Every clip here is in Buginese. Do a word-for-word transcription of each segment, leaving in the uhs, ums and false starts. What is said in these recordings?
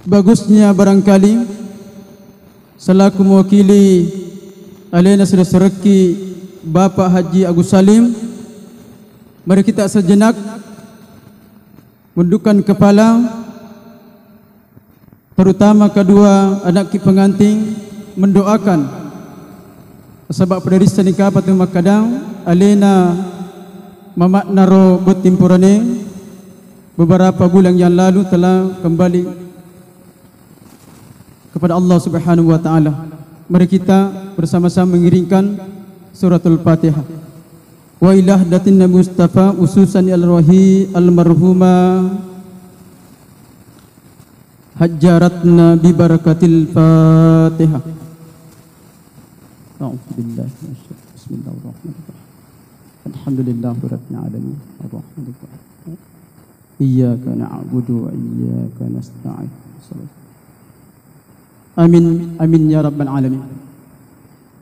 Bagusnya barangkali selaku mewakili alena saudara-saudarekki Bapak Haji Agus Salim, mari kita sejenak mundukkan kepala, terutama kedua anakki pengantin, mendoakan. Nasaba pada risseng nikah patu makkada, alena mamaknaro botting purane beberapa bulan yang lalu telah kembali kepada Allah Subhanahu wa Ta'ala. Mari kita bersama-sama mengiringkan Suratul Fatihah. Wa ila hadratin Nabi Mustafa, khususan ila ruhi almarhumah Hajjaratna bi barakatil Fatihah. A'udzu billahi minasy syaitanir rajim. Bismillahirrahmanirrahim. Alhamdulillahi rabbil alamin. Arrahmanirrahim. Iyyaka na'budu wa iyyaka nasta'in. Amin, amin ya rabbal alamin.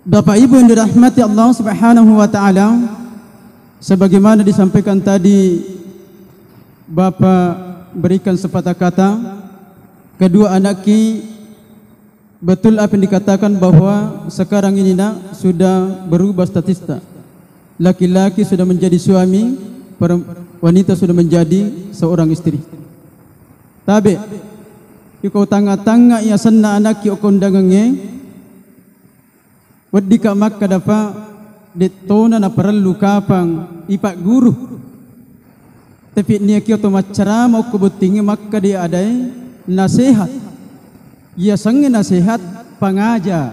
Bapak Ibu yang dirahmati Allah Subhanahu wa Ta'ala, sebagaimana disampaikan tadi, Bapak berikan sepatah kata, kedua anakki, betul apa yang dikatakan bahwa sekarang ini, Nak, sudah berubah statistik. Laki-laki sudah menjadi suami, perem-, wanita sudah menjadi seorang istri. Tabe, iko tanga-tanga iya senna anakki okko undangengnge, weddika makkada, Pak, dettona naparellu kapang ipagguru. Tapi niaki oto maccarama okko bottingnge makkada adae nasehat. Iya sengnge nasehat, pangaja.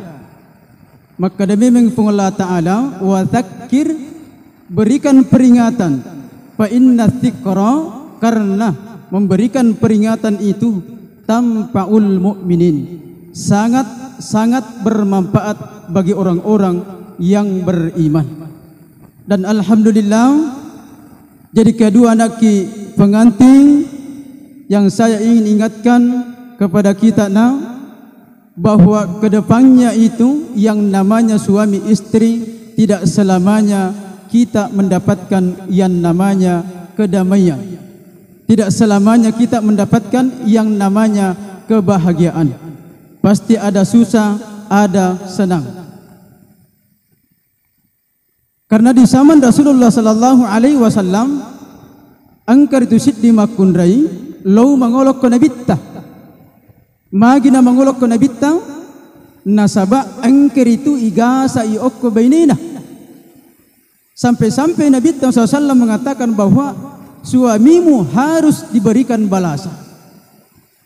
Makkada memeng Puang Allah Ta'ala, "Wa dzakkir," berikan peringatan. "Fa inna dzikra," karena memberikan peringatan itu tanfa'ul mu'minin, sangat-sangat bermanfaat bagi orang-orang yang beriman. Dan alhamdulillah, jadi kedua anakki pengantin yang saya ingin ingatkan kepada kita, Nak, bahwa kedepannya itu yang namanya suami istri tidak selamanya kita mendapatkan yang namanya kedamaian. Tidak selamanya kita mendapatkan yang namanya kebahagiaan. Pasti ada susah, ada senang. Karena di zaman Rasulullah sallallahu alaihi wasallam, engka ritu siddi makkunrai lao mangolo ko nabitta. Magi namangolo ko nabitta? Nasaba engka ritu igasai okko bainena. Sampai-sampai Nabitta sallallahu alaihi wasallam mengatakan bahwa suamimu harus diberikan balasan.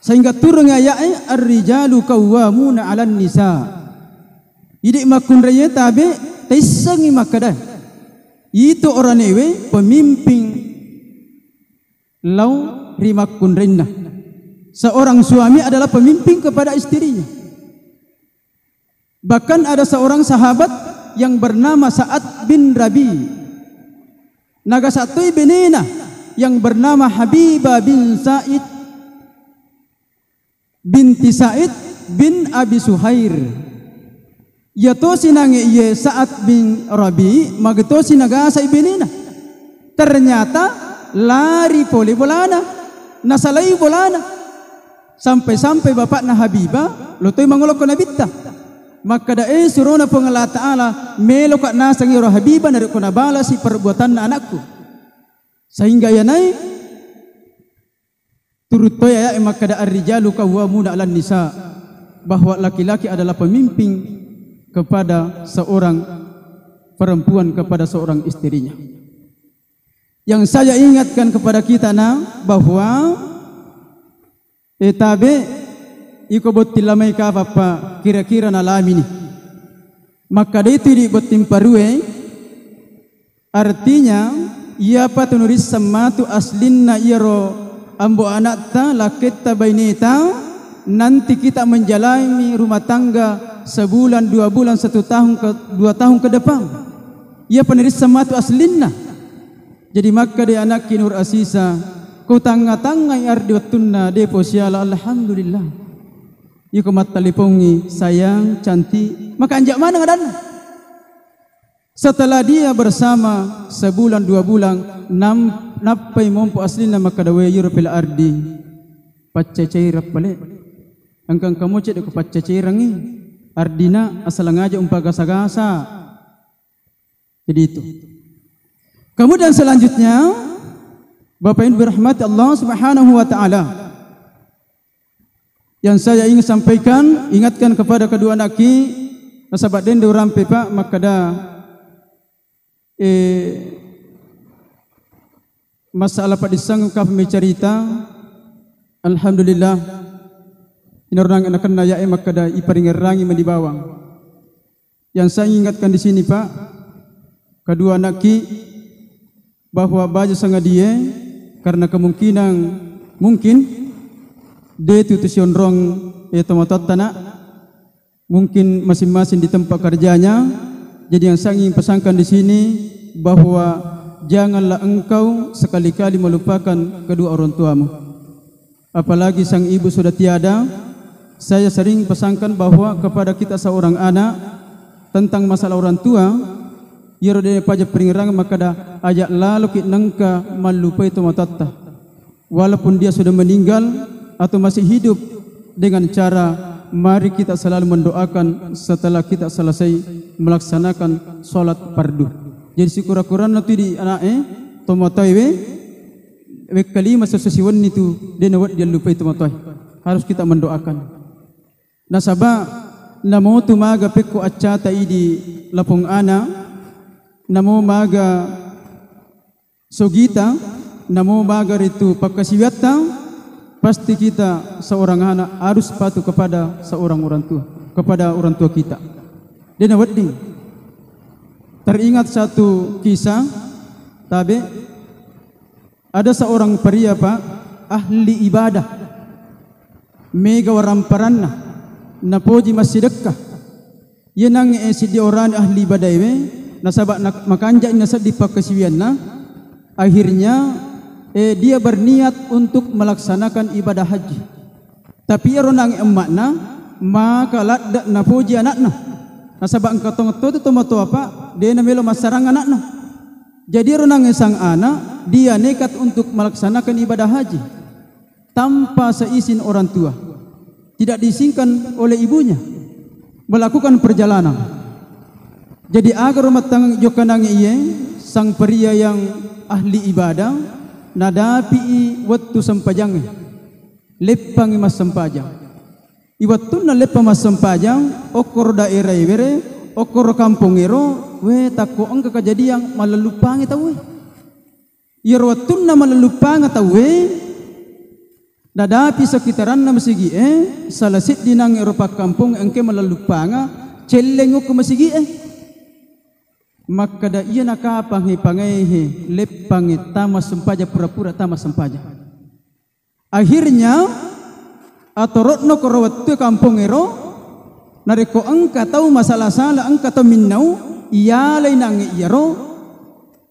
Sehingga turungi aya'e, "Ar-rijalu qawwamuna 'alan nisa." Idi makkunraie tabe taissengngi makkada, itu oranewe pemimpin lao ri makkunrainna. Seorang suami adalah pemimpin kepada istrinya. Bahkan ada seorang sahabat yang bernama Sa'ad bin Rabi. Nagasa toi benena yang bernama Habibah bin Sa'id binti Sa'id bin Abi Suhair. Iya tosi nange iye Sa'ad bin Rabi, magi tosi nagasai benena. Ternyata lari pole bolana, nasalai bolana. Sampai-sampai bapakna Habibah lotoi mangolo ko nabitta. Makkada, "Eh, surona Puang Allah Ta'ala, meloka naseng ero Habibah narekko nabalasi perbuatanna anakku." Sehingga iyanai turut toi ayat makkada, "Ar-rijalu qawwamuna 'alan nisa," bahwa laki-laki adalah pemimpin kepada seorang perempuan, kepada seorang istrinya. Yang saya ingatkan kepada kita, Nak, bahwa, eh, tabe, iko botting lamai kapappa kira-kira nalamini. Makkada itu di botting parue, artinya, iyapa tunurisseng matu aslinna iyaro ambo anakta, lakketta, baineta, nanti kita menjalani rumah tangga sebulan, dua bulan, satu tahun ke, dua tahun ke depan. Iyapa nurisseng matu aslinna. Jadi makkada anakki Nur Asisa, ko tangnga-tangngai ardi wettunna depo siala, alhamdulillah. Iko mattelepongi, "Sayang, cantik," maka anja maneng adanna. Setelah dia bersama sebulan dua bulan, nam-, nappai mompo aslinna makkada, "We, iyaro pela ardi, paccecai rappale." Engka-engka mo cedde' ko paccacerangngi, ardina asal ngaja umpagasa-gasa. Jadi itu. Kemudian selanjutnya, Bapak Ibu dirahmati Allah Subhanahu wa Ta'ala, yang saya ingin sampaikan, ingatkan kepada kedua anakki, nasaba' dende urampe, Pak, makkeda, eh, masalah paddissengeng kapang maicarita, alhamdulillah, inarunang nakenna yae makkeda iparingerrangi mani bawang. Yang saya ingatkan di sini, Pak, kedua anakki, bahwa baja sangadie, karena kemungkinan mungkin de' tu tusionrong, eh, tomatoatta, Nak, mungkin masing-masing di tempat kerjanya. Jadi yang saya ingin pesankan di sini bahwa janganlah engkau sekali-kali melupakan kedua orang tuamu. Apalagi sang ibu sudah tiada, saya sering pesankan bahwa kepada kita seorang anak tentang masalah orang tua, iyaro de' paja paringerrang makkeda aja' laloki nengka mallupai tomatoatta. Walaupun dia sudah meninggal atau masih hidup, dengan cara mari kita selalu mendoakan setelah kita selesai melaksanakan sholat fardu. Jadi sikura-kuranna tu di ana'e, tomatoae we, wekka lima sesso siwenni tu, de' nawedding allupai tomatoae. Harus kita mendoakan. Nasaba' namo tu maga pekko accata idi lapong ana, namo maga sogita, namo maga ritu pakkasiwiatta, pasti kita seorang anak harus patuh kepada seorang orang tua, kepada orang tua kita. De' nawedding. Teringat satu kisah, tabe', ada seorang pria, Pak, ahli ibadah. Mega waramparanna, napoji massidekka. Iye nangnge, eh, siddi orani ahli ibadaewe, nasaba' na-, makanja'ni nasedding pakkasiwianna, akhirnya, eh, dia berniat untuk melaksanakan ibadah haji. Tapi iyaro nangnge emma'na, maka ladde' napoji ana'na. Nasaba' engka tongeng to tu tomatoa, Pak, de' namelo massarang ana'na. Jadi iyaro nangnge sang ana', dia nekat untuk melaksanakan ibadah haji tanpa seizin orang tua. Tidak diizinkan oleh ibunya melakukan perjalanan. Jadi aga ro mattang jokka nangnge iye, sang pria yang ahli ibadah, nadapi'i wettu sempajangnge. Leppangngi massempajang. Iwettunna leppang massempajang, okkoro daerah ewere, okkoro kampong ero, we, takko engka kejadian mallelluppangi tauwe. Iyaro wettunna mallelluppanga tauwe, nadapi sekitaranna masigi'e, sala seddi nangnge ero pakkampong engke mallelluppanga, celleng okko masigi'e. Makkeda, "Iyana kapang he pangae he, leppangnge tama sempajang, pura-pura tama sempajang." Akhirnya, atoro'no koro wettue kampong ero, narekko engka tau masala-sala, engka tau minnau, iyalai nangnge iyaro,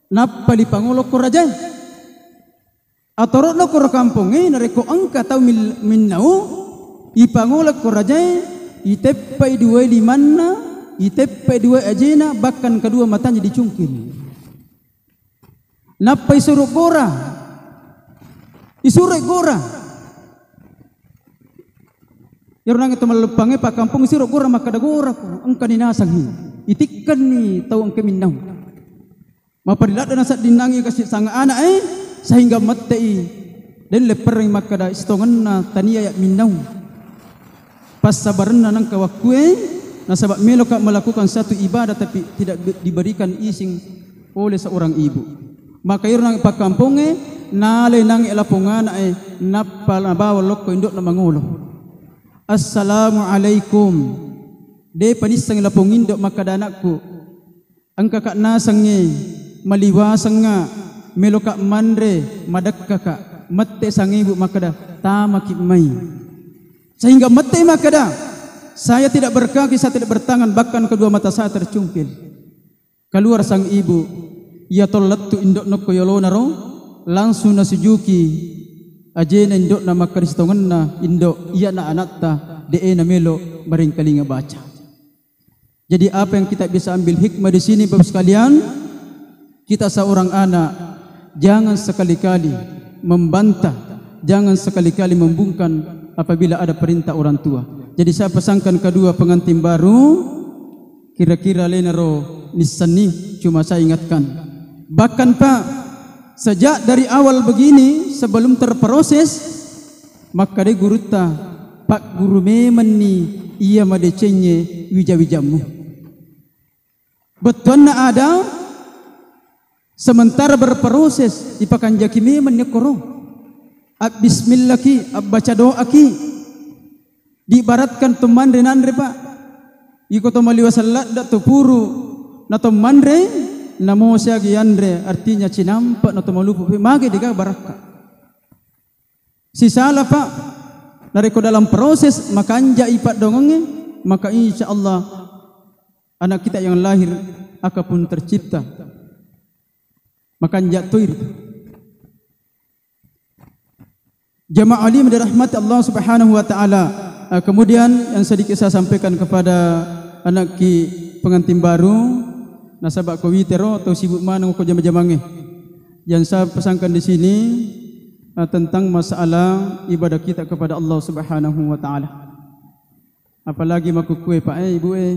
nappa lipangolo ko rajae. Atoro'no koro kampongnge, narekko engka tau mil-, minnau, ipangolo ko rajae, iteppai duai limanna, iteppai duai ajena, bahkan kedua matanya dicungkil. Nappa isuro gora. Isuro gora. Iyaro nangnge to malluppangnge pakkampong isuro gora makkeda, "Gora ko, engkani nasengngi." Itikkenni tau engka minnau. Mapariladde nasedding nangnge kasi sang ana'e, sehingga mette'i. Den leppereng makkeda, "Sitongenna tania ya minnau." Passabarenna nengka wakkue, nasaba' meloka melakukan satu ibadah tapi tidak be-, diberikan izin oleh seorang ibu. Maka iro nang pakkampongnge, nalai nangnge lapong ana'e, nappa nabawa lokko indo'na mangolo. "Assalamualaikum." De' panisseng lapong indo' makkeda anakku, "Engkaka' nasengnge, maliwasengnga', meloka' manre, madekkaka'." Mette sang ibu makkeda, "Tamaki' mai." Sehingga mette makkeda, "Saya tidak berkaki, saya tidak bertangan, bahkan kedua mata saya tercungkil." Keluar sang ibu, iya to lettu' indo'na ko yolonaro, langsung nasujuki ajena indo'na makkeda, "Sitongenna indo', iyana anatta, de'e namelo maringkalinga baca." Jadi, apa yang kita bisa ambil hikmah di sini, Bapak sekalian? Kita seorang anak, jangan sekali-kali membantah, jangan sekali-kali membungkam apabila ada perintah orang tua. Jadi saya pesankan kedua pengantin baru, kira-kira lenaro nissenni, cuma saya ingatkan. Bahkan Pak, sejak dari awal begini, sebelum terproses, makkeda gurutta, "Pak guru memenni iya madecengnge wija-wijammu." Bettuanna ada, sementara berproses, ipakanjaki memenni koro. Abbismillaki, abbaca doaki. Diibaratkan to manre nanre, Pak. Iko to maliwa selladda to puru na to manre, namo siagi anre, artinya cinampa na to malupu. Mage dega barakka. Sisala, Pak, narekko dalam proses makanjai paddongengnge, maka insya Allah anak kita yang lahir akan pun tercipta. Makanja toi ritu. Jamaah alim dirahmati Allah Subhanahu wa Ta'ala. Eh, kemudian yang sedikit saya sampaikan kepada anakki pengantin baru, nasaba ko witero tau sibuk maneng ko jama-jamangnge. Yang saya pesankan di sini, eh, tentang masalah ibadah kita kepada Allah Subhanahu wa Ta'ala. Apalagi makkukkue, Pak, eh, Ibu, eh.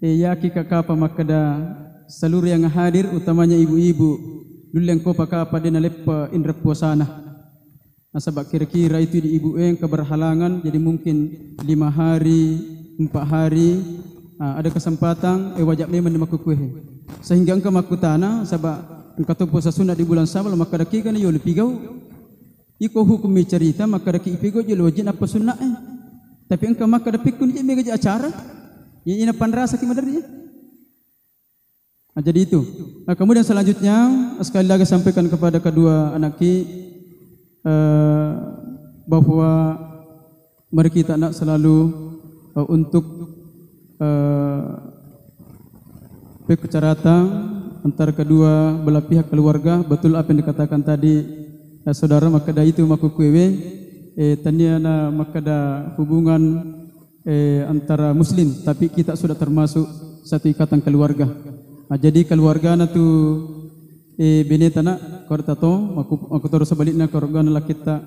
Eh, yaki kakapa makkeda seluruh yang hadir, utamanya ibu-ibu, nulle engko pakapa de naleppa inre puasana. Nasaba kira-kira itu di ibu, eh, engka berhalangan, jadi mungkin lima hari, empat hari, ah, ada kesempatan, eh, wajib memang di makkukkue. Sehingga engka makkutana, saba engka to puasa sunat di bulan Syawal, makkeda kegana yo lepigau. Iko hukummi cerita, makkeda ki ipigau je wajib nappa sunna, eh. Tapi engka makkeda pikkun je mega je acara. Ya, ina panrasa ki maderri, ya. Nah, jadi itu. Nah, kemudian selanjutnya, sekali lagi sampaikan kepada kedua anakki, eh, bahwa mari kita nak selalu, eh, untuk, eh, pekkecarata antara kedua belah pihak keluarga. Betul apa yang dikatakan tadi, eh, saudara, makkeda itu makkukuewe, eh, tania na makkeda hubungan eh, antara muslim, tapi kita sudah termasuk satu ikatan keluarga. Nah, jadi keluargana tu, eh, beneta nak, koro tato, aku, aku terus sebaliknya keluargana lakitta,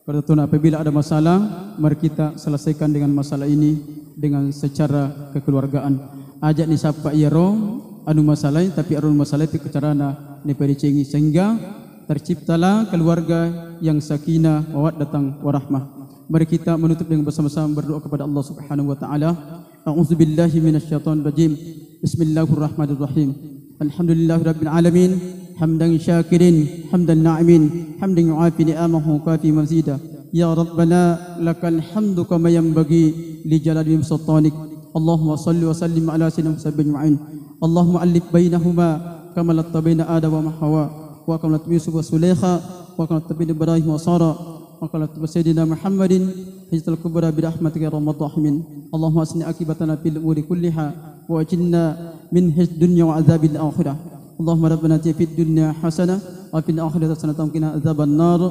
koro tato nak, apabila ada masalah, mari kita selesaikan dengan masalah ini dengan secara kekeluargaan. Aja ni sapa iyaro anu masalah, tapi anu masalah itu kecarana ni pericengi, sehingga terciptalah keluarga yang sakinah, mawaddatang, warahmah. Mari kita menutup dengan bersama-sama berdoa kepada Allah Subhanahu wa Ta'ala. A'udzubillahi minasyaitonir rajim. Bismillahirrahmanirrahim. Alhamdulillahirabbil alamin. Hamdan syakirin, hamdan na'imin, hamdan yu'afi ni'amahu kafi mazida. Ya Rabbana, lakal hamdu kama yanbaghi li jalali sultanik. Allahumma salli wa sallim ala sayyidina Muhammad ajma'in. Allahumma allif bainahuma kama latta baina Adam wa Hawa, wa kama latta Yusuf wa Sulaikha, wa kama latta Ibrahim wa Sara, wa kama latta Sayyidina Muhammadin hajjatal kubra bi rahmatika ya arhamar rahimin. Allahumma asni akibatana fil umuri kulliha wa ajinna min hizid dunya wa azabil akhirah. Allahumma rabbana atina fid dunya hasanah wa fil akhirati hasanah wa qina azaban nar.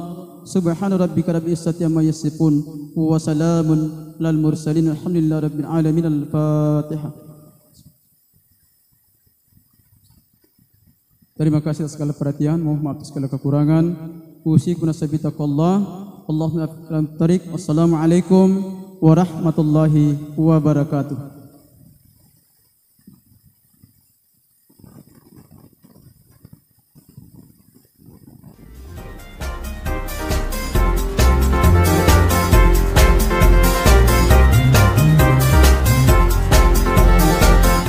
Subhana rabbika rabbil izzati amma yasifun. Wa salamun lal mursalin. Alhamdulillahi rabbil alamin. Al-Fatihah. Terima kasih atas segala perhatian. Mohon maaf atas segala kekurangan. Usikum nafsi bitaqwallah. Allahumma tariq. Wassalamualaikum warahmatullahi wabarakatuh.